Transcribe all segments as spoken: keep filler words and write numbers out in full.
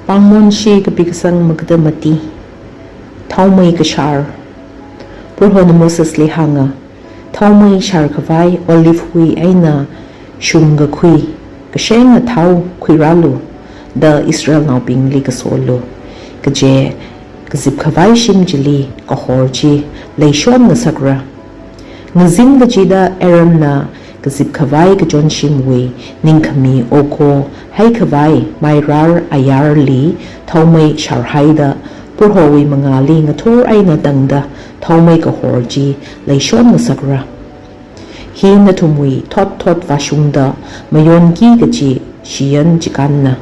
Pāngmonshi kapi kasang magada mati. Thaomei kashār. Prohona Mosesli hānga, thaomei shār khavai olive wui eina shungkakhui kashenga thao khuirālu, da Israelnaobingli kasolu. Kaje kazip khavai shim chili kahor chi leishon ngasakra. Ngazin kachida Aaronna kazip khavai kachonshimwui ningkhami oko hai khavai mairar ayarli thaomei shārhaida Prohowui mangāli ngathor eina tangda thaomei kahor chi leishon ngasakra. Hi nathumwui thot thot vāshungda mayonki kachi shiyan chikānna.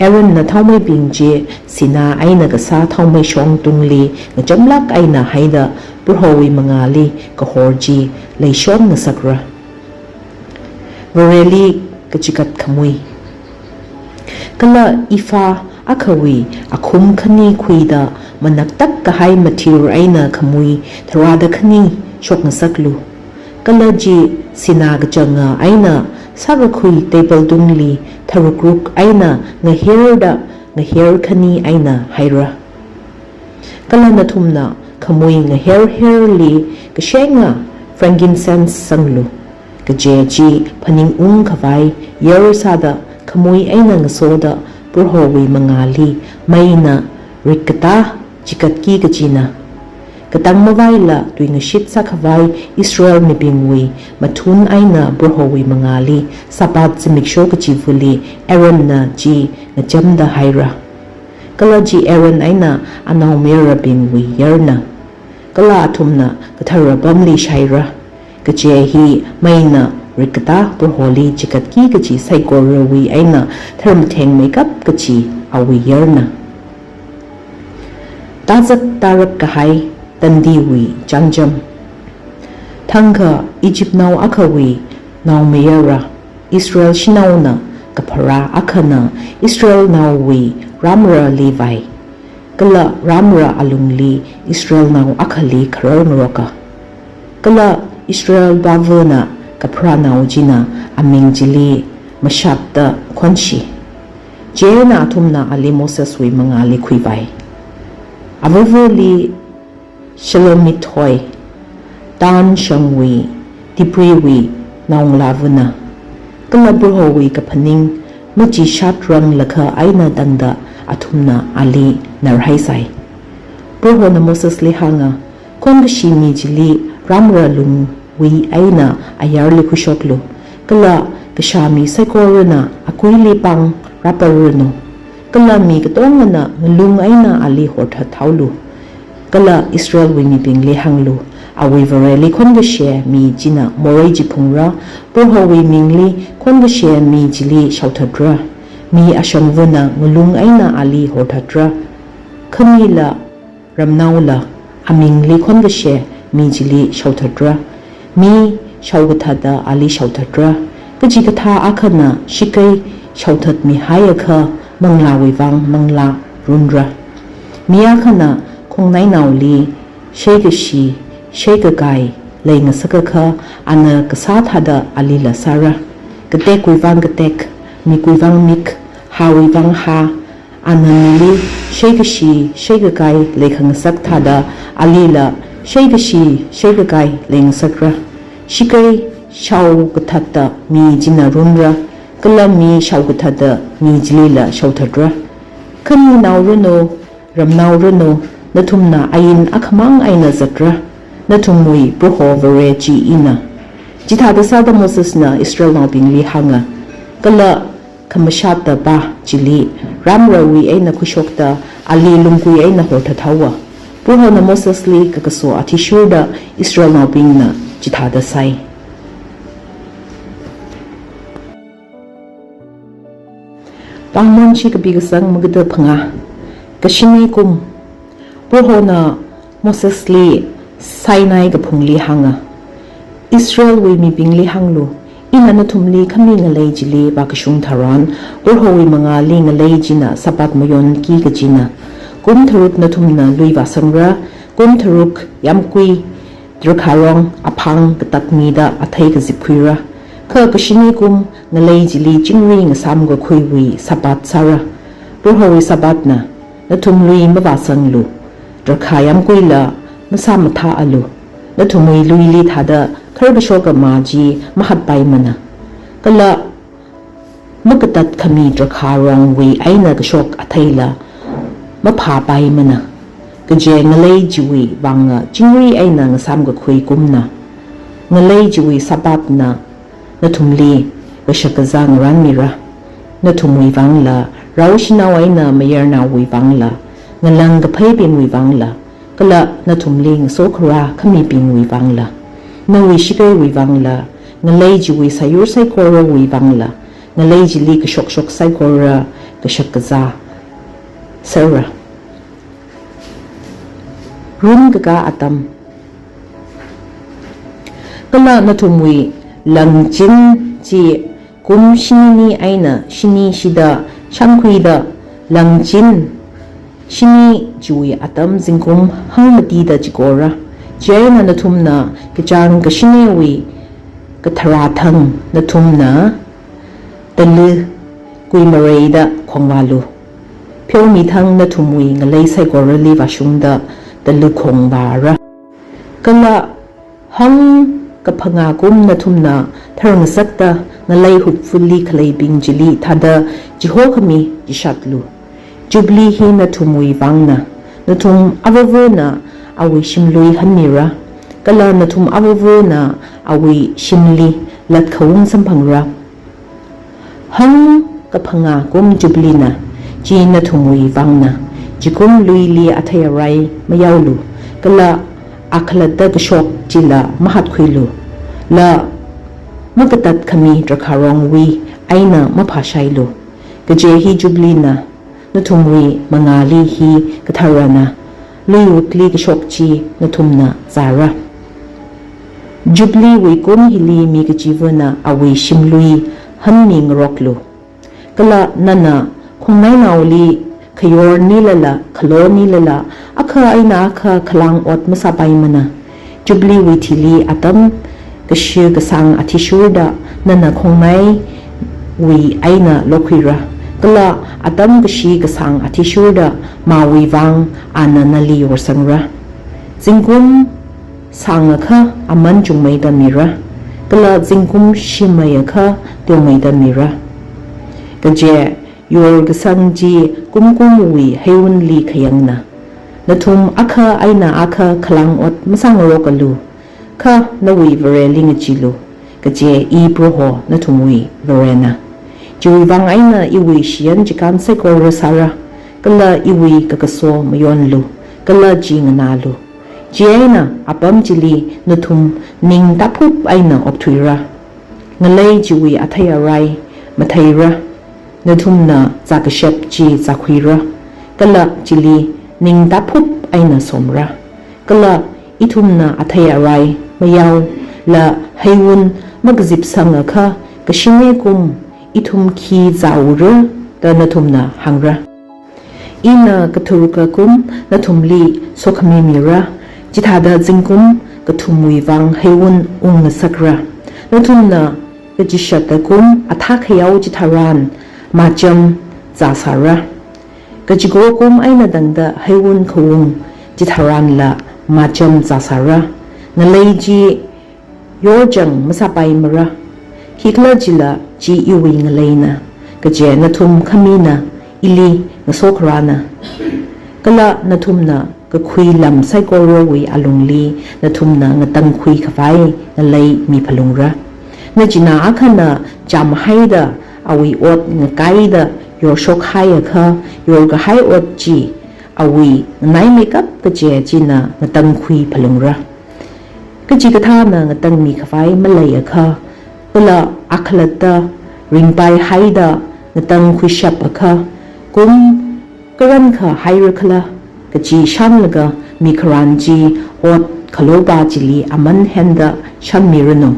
Aaronna thaomeibing chi sinā eina kasā thaomei shong tungli ngachamlāk eina haida Prohowui mangāli kahor chi leishon ngasakra. Vareli kachikat khamui. Kala ephah akhawui akhum khani khuida manaktak kahai mathir eina khamui tharāda khani shokngasaklu. Kala chi sinā kachanga eina sākakhui table tungli tharukruk eina ngaherda ngaher khani eina haira. Kala nathumna khamui ngaherherli kashenga frankincense sanglu. Kaje chi phaningung khavai yar sāda khamui eina ngasoda Prohowui mangāli meina rikkatā chikatki kachina. Katang mavaila tuingashit sākhavai Israel mibingwui mathun eina Prohowui mangāli Sabbath zimiksho kachivali Aaronna chi ngachamda haira. Kala chi Aaron eina anaomayarabingwui yarna. Kala athumna kathara pamli shaira. Kaje hi meina rikkatā Proholi chikatki kachi saikorawui eina tharmathengmeikap kachi awui yarna. Tazak tarak kahai tandiwui chānjam. Thangkha Egyptnao akhawui naomayara Israel shanaona kapharā akhana Israelnaowui rāmarali vai. Kala rāmara alungli Israelnao akhali kharar ngaroka. Kala Israel vāvana kapharānao china aming chili mashatda khonshi. Chieina athumna ali Moseswui mangāli khuivai. Avavali Shelomith hoi, Dan shangwui Dibriwui naongalāvana. Kala Prohowui kaphaning machishat ranglakha eina tangda athumna ali narhaisai. Prohona Mosesli hānga, khonkashi mi chili rāmara lungwui eina ayarli khuishoklu. Kala kashā mi saikorana akuili pāng rāparranu. Kala mi katongana ngalung eina ali horthat haolu. Kala Israelwui mibingli hānglu, awui Vareli khonkashe mi china morei chiphungra, Prohowui mingli khonkashe mi chili shaothatra. Mi ashangvana ngalung eina ali horthatra. Khamila ramnaola amingli khonkashe mi chili shaothatra. Mi shaokathāda ali shaothatra. Kachikathā akhana shakei shaothatmihaiakha manglāwui vang manglā runra. Mi akhana khongnainaoli sheikashi, sheikakai leingasakakha ana kasā thāda alila sāra. Katekwui vang katek, mikwui vang mik, hāwui vang hā, ana mili sheikashi, sheikakai leikhangasak thāda alila sheikashi, sheikakai leingasakra. Shakei shaokathatda mi china runra, kala mi shaokathatda mi chilila shaothatra. Khani naoranu, ramnaoranu, nathumna ain akhamang eina zatra, nathumwui Proho Vare chi ina. Chithāda sāda Mosesna Israelnaobingli hānga, kala khamashatda pā chili rāmarawui eina khuishokta ali lungkui eina horthat haowa. Prohona Mosesli kakaso athishurda Israelnaobingna chithāda sāi. Pāngmonshi kapi kasang magada phangā. Kashine kum. Prohona Mosesli Sinai kaphungli hānga, Israelwui mibingli hānglu, ina nathumli khami ngalei chili vākashung tharan, Prohowui mangāli ngalei china Sabbath mayonki kachina. Kum tharuk nathumna lui vāsangra, kum tharuk yamkui, drakhārong, aphang katak mida athei kazipkhuira. Kha kashine kum ngalei chili chingri ngasāmkakhuiwui Sabbath sāra. Prohowui Sabbathna, nathum lui mavāsanglu, drakhā yāmguila masāmathāalu, nathumwui luili thāda kharkashoka mā chi mahatpaimana. Kala makatat khami drakhārongwui eina kashok atheila maphāpaimana. Kaje ngalei chiwui vanga chingri eina ngasāmkakhui kumna. Ngalei chiwui Sabbathna nathumli kashakazā ngarānmira. Nathumwui vangla, rao shanao eina mayarnaowui vangla, ngalang kapheibingwui vangla, kala nathumli ngasokharā khamibingwui vangla, nawui shakeiwui vangla, ngalei chiwui sāyur saikorawui vangla, ngalei chili kashokshok saikora kashakazā sera. Runkaka atam. Kala nathumwui langchin chi kum shinini eina shinishida shānkhuida, langchin shini chiwui atam zingkum hangmatida chikora. Chieina nathumna kachāng kashinewui katharā thang nathumna tala kuimareida khongvālu. Pheomithang nathumwui ngalei saikorali vāshungda tala khongvāra. Kala hangkaphangā kum nathumna tharngasakta ngalei hupfali khaleibing chili thāda chihokhami chishatlu. Jubilee hi nathumwui vangna, nathum avavana awui shimlui hanmira, kala nathum avavana awui shimli latkhaung samphangra. Hangkaphangā kum Jubileena, chi nathumwui vangna, chikum luili athei arai mayaolu, kala akhalatta kashok chila mahatkhuilu, la makatat khami drakhārongwui eina maphāshailu. Kaje hi Jubileena, nathumwui mangāli hi katharana, luiwukli kashok chi nathumna zāra. Jubileewui kum hili mi kachivana awui shimlui hanmingaroklu. Kala nana khongnainaoli khayor nilala, khalo nilala, akha eina akha khalang ot masāpaimana. Jubileewui thili atam kashi kasang athishurda nana khongnaiwui eina lokhuira, kala atam kashi kasang athishurda mawui vang ana nali yorsangra. Zingkum sāngakha aman chungmeida mira, kala zingkum shimeiakha teomeida mira. Kaje yorkasang chi kumkumwui heiwunli khayangna. Nathum akha eina akha khalang ot masāngarokalu, kha nawui Vareli ngacheelu, kaje I Proho nathumwui Varena. Chiwui vang eina iwui shiyan chikān saikora sāra, kala iwui kakaso mayonlu, kala chi nganālu. Chieina apam chili nathum ning tāphup eina okthuira. Ngalei chiwui athei arai matheira. Nathumna zākashap chi zākhuira, kala chili ning tāphup eina somra. Kala ithumna athei arai mayaola heiwun makazipsangakha kashine kum ithum khi zāura da nathumna hāngra. Ina katharuka kum nathumli sokhami mira, chithāda zingkum kathumwui vang heiwun ungngasakra. Nathumna kachishata kum athā khayao chitharan macham zāsāra. Kachiko kum eina tangda heiwun khaung chitharanla macham zāsāra. Ngalei chi yorchang masāpaimara. Khikhalajila chi iwui ngaleina, kaje nathum khamina ili ngasokharana. Kala nathumna kakhui lam saikorawui alungli nathumna ngatangkhui khavai ngalei miphalungra. Nachinā akhana chāmhaida awui ot ngakaida yorshokhaiakha, yorkahai ot chi awui nganaimeikap kaje china ngatangkhui phalungra. Kachikathāna ngatangmi khavai maleiakha, kala akhalatta ringpaihaida ngatangkhuishapakha, kum karankha hairakhala, kachi shānlaga mikharan chi ot khalopa chili aman henda shānmiranu.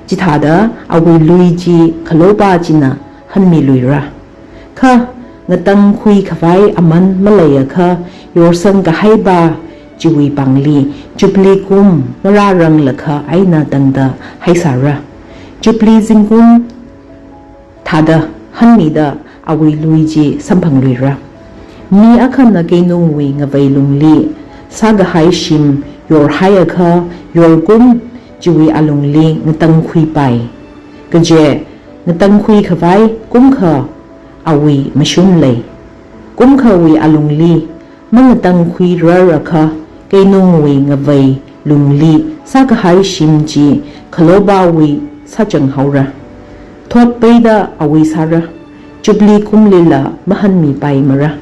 Chithāda awui lui chi khalopa china hanmiluira. Kha ngatangkhui khavai aman maleiakha, yorsang kahaipa chiwui pāngli Jubilee kum ngarāranglakha eina tangda haisāra. Jubilee zingkum thāda hanmida awui lui chi samphangluira. Mi akhana keinungwui ngavei lungli sākahai shim yorhaiakha, yorkum chiwui alungli ngatangkhuipai. Kaje ngatangkhui khavai kumkha awui mashun lei. Kumkhawui alungli mangatangkhuirarakha, keinungwui ngavei lungli sākahai shim chi khalobawui sāchang haora. Thotpeida awui sāra, Jubilee kumlila mahanmipaimara.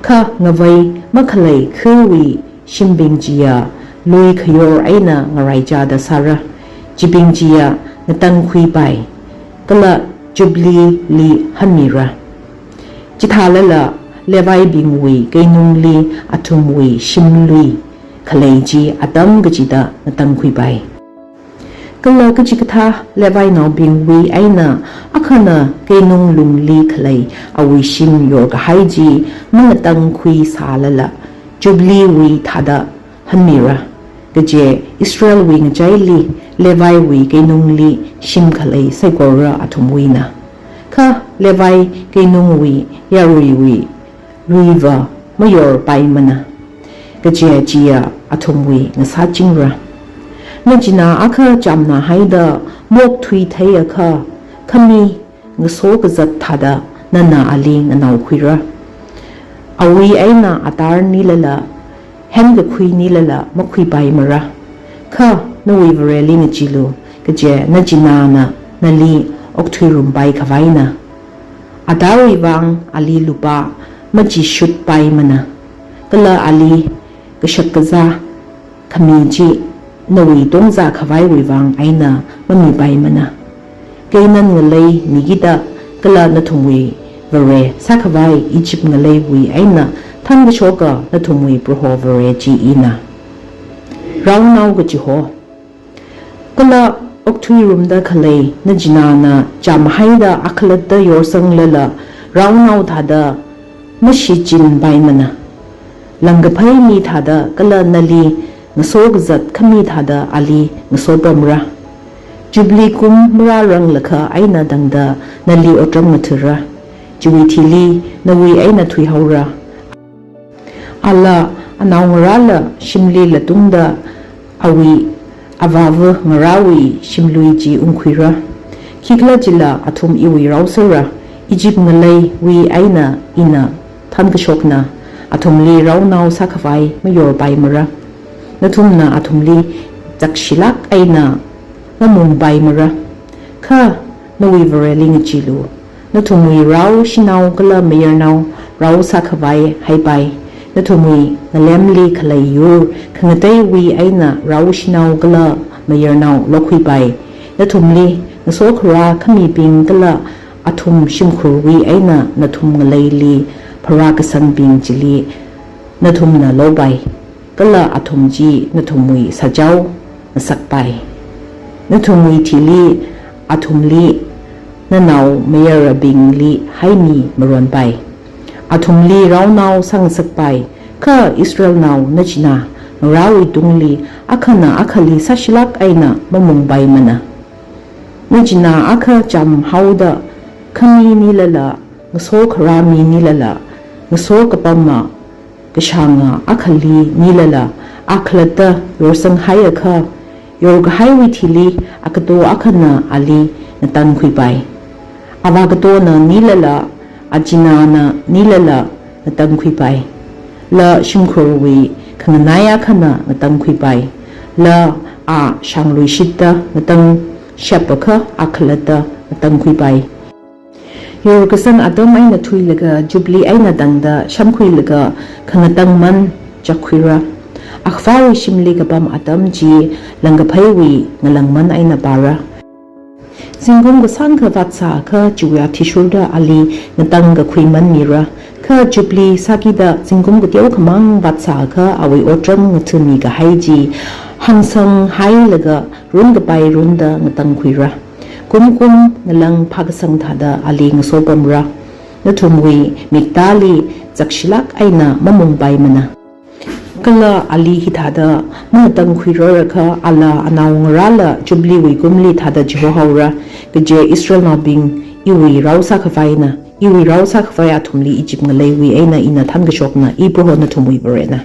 Kha ngavei makhalei khawui shimbing chiya lui khayor eina ngaraichada sāra, chibing chiya ngatangkhuipai, kala Jubilee li hanmira. Chithālala Levibingwui keinungli athumwui shimlui khalei chi atam kachida ngatangkhuipai. Kala kachikathā Levinaobingwui eina akhana keinung lungli khalei awui shim yorkahai chi mangatangkhui sālala, Jubilee wui thāda hanmira. Kaje Israelwui ngachaili Leviwui keinungli shim khalei saikora athumwuina. Kha Levi keinungwui yaruiwui luiva mayorpaimana. Kaje chiya athumwui ngasāchingra. Nachinā akha chamnā haida mokthui theiakha, khami ngaso kazat thāda nana ali nganaokhuira. Awui eina atar nilala, henkakhui nilala makhuipaimara. Kha nawui Vareli ngacheelu, kaje nachināna nali okthuirumpai khavaina. Atarwui vang ali lupā machishutpaimana, kala ali kashak kazā khami chi nawui tongzā khavaiwui vang eina mamipaimana. Canaan ngalei mikida kala nathumwui vare sākhavai Egypt ngaleiwui eina thankashoka nathumwui Proho Vare chi ina. Raonao kachiho. Kala okthuirumda khalei nachināna cham haida akhalatta yorsanglala raonao thāda mashichinpaimana. Langkaphai mi thāda kala nali ngaso kazat khami thāda ali ngasopamra. Jubilee kum marāranglakha eina tangda nali otram ngathara. Chiwui thili nawui eina thuihaora. Ala anaongarāla shimli latungda awui avāva ngarāwui shimlui chi ungkhuira. Khikhalajila athum iwui rao sāra, Egypt ngaleiwui eina ina thankashokna athumli raonao sākhavai mayorpaimara. Nathumna athumli chakshilāk eina mamungpaimara. Kha nawui Vareli ngacheelu, nathumwui rao shanao kala mayarnao rao sākhavai haipai. Nathumwui ngalemli khalei yur khangateiwui eina rao shanao kala mayarnao lokhuipai. Nathumli ngaso kharā khamibing kala athum shimkhurwui eina nathum ngaleili pharākasangbing chili nathumna lopai, kala athum chi nathumwui sāchao ngasakpai. Nathumwui thili athumli nanao mayarabingli haimi maronpai. Athumli raonao sāngasakpai, kha Israelnao nachinā ngarāwui tungli akhana akhali sāshilāk eina mamungpaimana. Nachinā akha cham haoda khami nilala, ngaso kharā mi nilala, ngaso kapama kashānga akhali nilala akhalatta yorsanghaiakha, yorkahaiwui thili agato akhana ali ngatangkhuipai. Avāgatona nilala, achinana nilala ngatangkhuipai. La shimkhurwui khanganai akhana ngatangkhuipai. La a shangluishitta ngatangshapakha akhalatta ngatangkhuipai. Yorkasang atam eina thuilaga Jubilee eina tangda shamkhuilaga khangatangman chakkhuira. Akhavāwui shimli kapam atam chi langkaphaiwui ngalāngman eina para. Zingkum kasāngkha vātsāakha chiwui athishurda ali ngatangkakhuiman mira. Kha Jubilee sākida zingkum kateokhamang vātsāakha awui otram ngathami kahai chi hāngsanghailaga runkapai runda ngatangkhuira. Kumkum ngalāng phākasang thāda ali ngasopamra. Nathumwui miktāli chakshilāk eina mamungpaimana. Kala ali hithāda mangatangkhuirarakha ala anaongarāla Jubileewui kumli thāda chihohaora, kaje Israelnaobing iwui rao sākhavaina, Iwui rao sākhavai athumli Egypt ngaleiwui eina ina thankashokna, I Proho nathumwui Varena.